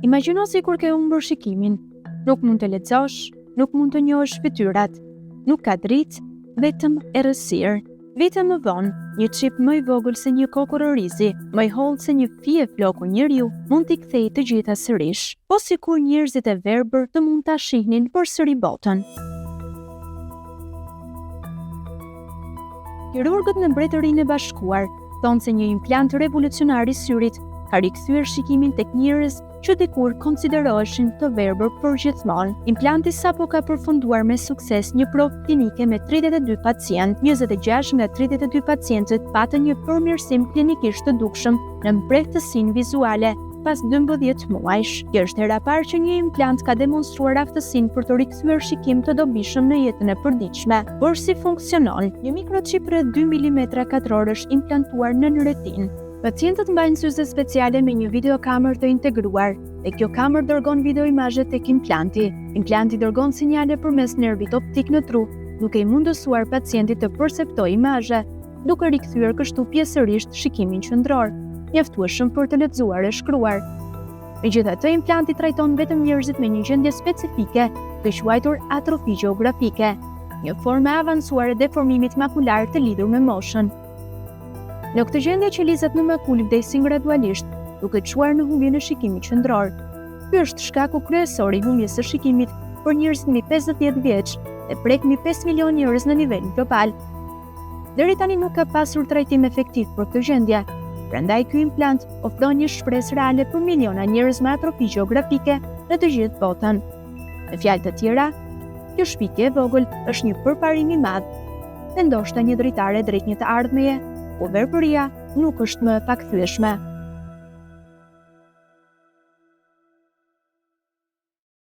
Imagjino sikur ke humbur shikimin. Nuk mund të lexosh, nuk mund të njohësh fytyrat. Nuk ka dritë, vetëm errësirë. Vite më vonë, një çip më i vogël se një kokërr orizi, më i hollë se një fije floku njeriu, mund t'i kthejë të gjitha sërish. Po sikur njerëzit e verbër të mund ta shihnin përsëri botën. Kirurgët në Mbretërinë e Bashkuar thonë se një implant revolucionar i syrit ka rikthyer shikimin tek njerëz që dikur konsideroheshin të verbër përgjithmonë. Implanti sapo ka përfunduar me sukses një provë klinike me 32 pacientë. 26 nga 32 pacientët patën një përmirësim klinikisht të dukshëm në mprehtësinë vizuale pas 12 muajsh. Kjo është hera e parë që një implant ka demonstruar aftësinë për të rikthyer shikim të dobishëm në jetën e përditshme. Por si funksionon? Një mikroçip rreth 2 mm katror është implantuar nën retinë. Pacientët mbajnë syze speciale me një videokamerë të integruar dhe kjo kamerë dërgon videoimazhe tek implanti. Implanti dërgon sinjale përmes nervit optik në tru, duke i mundësuar pacientit të perceptojë imazhe, duke rikthyer kështu pjesërisht shikimin qendror, mjaftueshëm për të lexuar e shkruar. Megjithatë, implanti trajton vetëm njerëzit me një gjendje specifike të quajtur atrofi gjeografike, një formë e avancuar e deformimit makular të lidhur me moshën. Në këtë gjendje qelizat në makulë vdesin gradualisht, duke çuar në humbjen e shikimit qendror. Ky është shkaku kryesor i humbjes së shikimit për njerëzit mbi 50 vjeç dhe prek mbi 5 milionë njerëz në nivel global. Deri tani nuk ka pasur trajtim efektiv për këtë gjendje. Prandaj ky implant ofron një shpresë reale për miliona njerëz me atrofi gjeografike në të gjithë botën. Me fjalë të tjera, kjo shpikje e vogël është një përparim i madh dhe ndoshta një dritare drejt një të ardhmeje ku verbëria nuk është më e pakthyeshme.